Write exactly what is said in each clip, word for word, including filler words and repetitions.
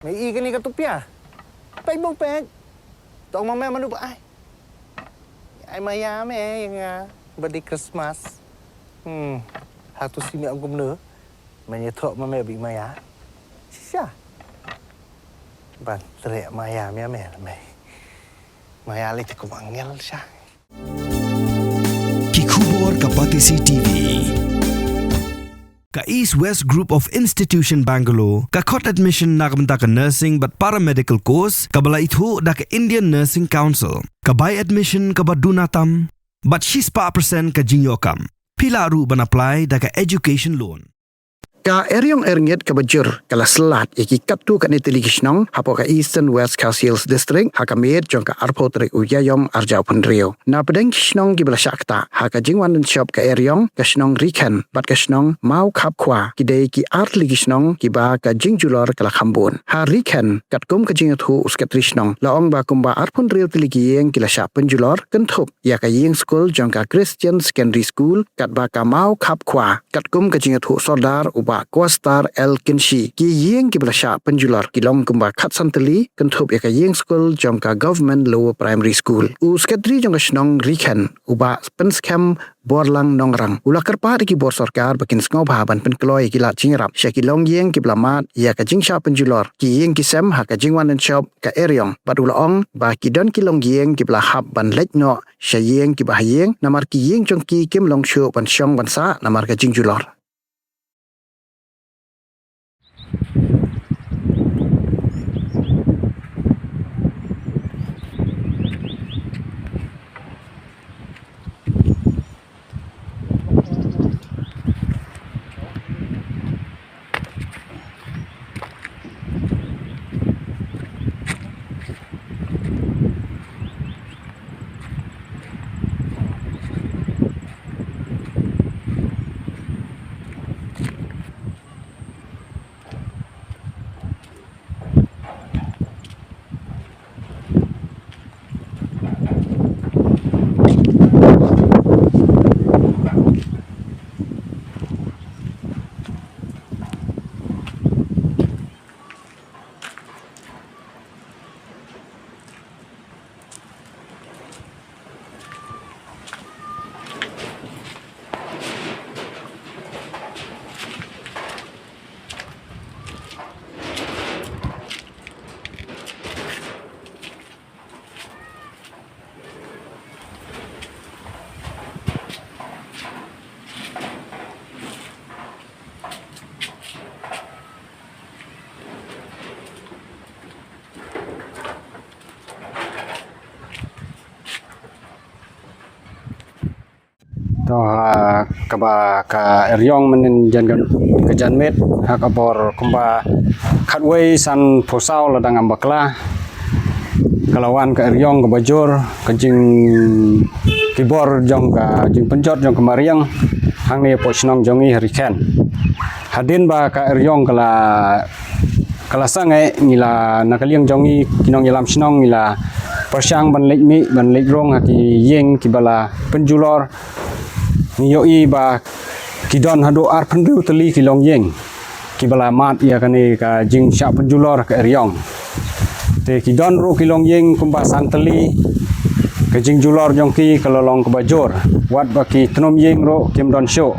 Me i kane ka tupia. Peit bong peit. Tong ma me manu ba ai. Ai maya me ïa nga. Ba dei Christmas. Hmm. Hatu si me ong kumno. Me ïathuh ma me ba i maya. Shisha. Ban treh maya me me me. Maya lei te kum angel sha. Ki khubor ka Batesi T V. Ka East West Group of Institution Bangalore ka khot admission na ka bynta ka nursing bad paramedical course kaba la ithuh da ka Indian Nursing Council. Ka bai admission kaba duna tam bad shispah percent ka jingïoh kam. Phi lah ruh ban apply da ka education loan. Ka eriong erngit kaba jur ka la slat ïa ki katto katne tylli ki shnong hapoh ka Eastern West Khasi Hills District ha ka miet jong ka arphew tarik u Ïaïong arphew hynriew. Na pdeng ki shnong kiba la shah ktah ha ka jingwan dynshop ka eriong, ka shnong Rikhen bad ka shnong Mawkhapkhwa ki dei ki artylli ki shnong kiba ka jingjulor ka la kham bun. Ha Rikhen, katkum ka jingïathuh u sekretari shnong, la ong ba kumba arphew hynriew tylli ki ïing ki la shah pynjulor kynthup ïa ka ïing skul jong ka Christian Secondary School, katba ka Mawkhapkhwa, katkum ka jingïathuh sordar u Bah Kwastar L Kynshi, ki ïing kiba la shah pynjulor ki long kumba khatsan tylli kynthup ïa ka ïing skul jong ka Government Lower Primary School. U sekretari jong ka shnong Rikhen, u Bah Pynskhem Borlang Nongrang, u la kyrpad ïa ki bor sorkar ba kin sngewbha ban pynkloi ïa ki lad jingïarap sha ki longïing kiba la mad ïa ka jingshah pynjulor ki ïing ki sem ha ka jingwan dynshop ka eriong, bad u la ong ba ki don ki longïing kiba la hap ban leit noh sha ïing kiba ha ïing namar ki ïing jong ki kim long shuh ban shong ban sah namar ka jingjulor. To, ah, kaba ka eriong mynnin jan ka, ka janmiet, ha ka bor kumba khatwei sanphew saw lada ngam bakla. Ka la wan ka eriong kaba jur, ka jing, ki bor jong ka jingpynjot jong ka mariang hangne hapoh shnong jong ngi ha Rikhen. Hadien ba ka eriong ka la, ka la sangeh, ngi la, na ka liang jong ngi ki nongïalam shnong ngi la pyrshang ban leit mih, ban leit rung ha ki ïing kiba la pynjulor. Ngi ïohi ba ki don haduh arphew hynriew tylli ki longïing kiba la mad ïa kane ka jingshah pynjulor ka eriong. Te ki don ruh ki longïing kumba san tylli, ka jingjulor jong ki ka la long kaba jur. Wat ba ki tnum ïing ruh kim don shuh.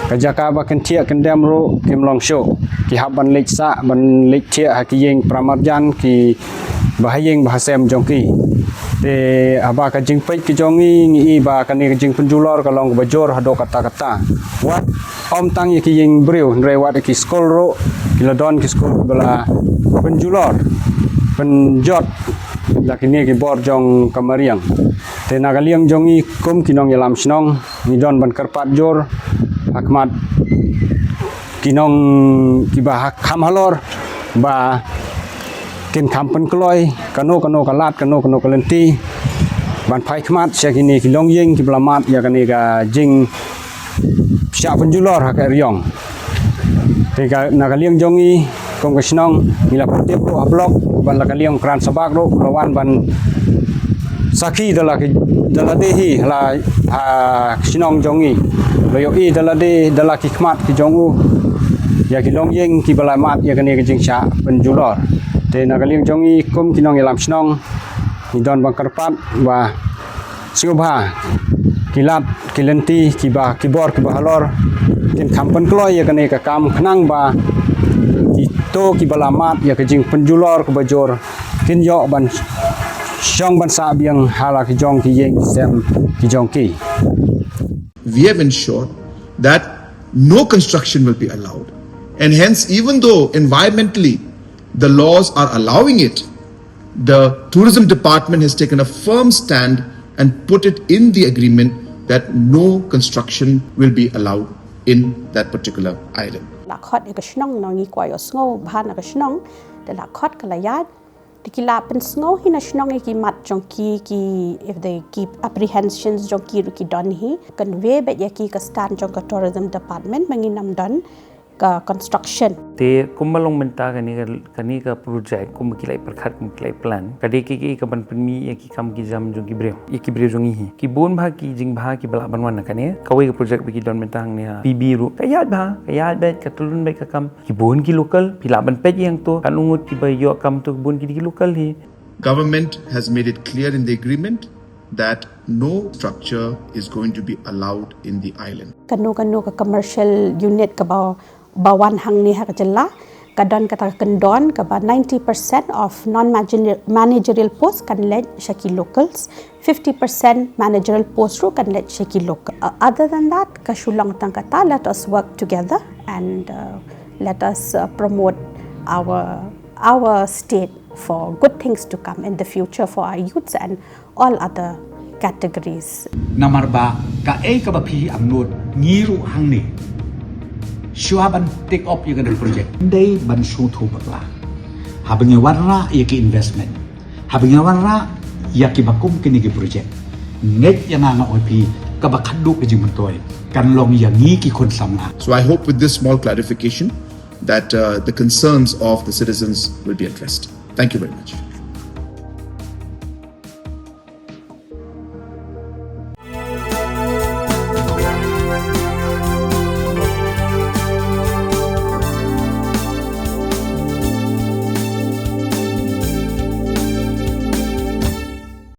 Ka jaka ba kin thiah kin dem ruh kim long shuh. Ki hap ban leit sah, ban leit thiah ha ki ïing para marjan, ki ba ha ïing ba ha sem jong ki. Te haba ka jingpeit ka jong ngi, ngi i ba kane ka jingpynjulor ka long kaba jur haduh katta katta. Wat ym tang ïa ki ïing briew, hynrei wat ïa ki skul ruh, ki la don ki skul ba la pynjulor, pynjot da kine ki bor jong ka mariang. Te na ka liang jong ngi kum ki nongïalam shnong, ngi don ban kyrpad jur ha khmat ki nong kiba ha, kham halor ba kin kham pynkloi kano kano ka lad, kano kano ka lynti ban phai khmat sha kine ki longïing kiba la mad ïa kane ka jingshah pynjulor ha ka eriong. Te ka, na ka liang jong ngi kum ka shnong, ngi la pyntip ruh ha block, bad la ka liang u Kran Sabak ruh u la wan ban sakhi da la ki, da lade hi ha la, ha ka shnong jong ngi. La ïohi da lade, da la ki khmat ki jong u ïa ki longïing kiba la mad ïa kane ka jingshah pynjulor. Te na ka liang jong ngi kum ki nongïalam shnong, ngi don ban kyrpad ba sngewbha ki lad ki lynti kiba, ki bor kiba halor kin kham pynkloi ïa kane ka kam khnang ba kito kiba la mad ïa ka jingpynjulor kaba jur kin ïoh ban shong ban sah biang ha la ki jong ki ïing ki sem ki jong ki. We have ensured that no construction will be allowed. And hence, even though environmentally the laws are allowing it, the tourism department has taken a firm stand and put it in the agreement that no construction will be allowed in that particular island. La khot ïa ka shnong, ngi kwah ïohsngew bha na ka shnong, te la khot ka la ïaid. Te ki la pynsngew hi na shnong ïa ki mat jong ki, ki, if they, ki apprehensions jong ki ruh ki don hi. Convey beit ïa ki ka stand jong ka tourism department ba ngin ym don ka construction. Te kumba long mynta kane ka, kane ka project kumba ki la pyrkhat, kumba ki la plan, ka dei ka, ka, ka ban pynmih ïa ki kam ki jam jong ki briew, ïa ki briew jong ngi hi. Ki bun bha ki jingbha kiba lah ban wan na kane. Kawei ka project ba ki don mynta hangne ha P B ruh, ka ïaid bha, ka ïaid beit, ka tyllun beit ka kam. Ki bun ki local, phi lah ban peit ïa hangto, katno ngut kiba ïoh kam to, ki bun ki dei ki local hi. Government has made it clear in the agreement that no structure is going to be allowed in the island. Kano kano ka commercial unit kaba, ba wan hangne ha ka jylla, ka don kata ka kyndon kaba ninety percent of non-managerial post kan leit sha ki locals, fifty percent managerial post ruh kan leit sha ki local. Uh, other than that, ka shu long tang kata, let us work together and uh, let us uh, promote our, our state for good things to come in the future for our youths and all other categories. Namar ba kaei kaba phi angnud, ngi ruh hangne, shuwa ban take up ïa kane ka project, ym dei ban sngewthuh bakla. Haba ngi wanrah ïa ki investment, haba ngi wanrah ïa kiba kum kine ki project, ngeit ïa nga, nga ong ïa phi, kaba khadduh ka jingmyntoi kan long ïa ngi ki khun samla. So I hope with this small clarification that uh, the concerns of the citizens will be addressed. Thank you very much.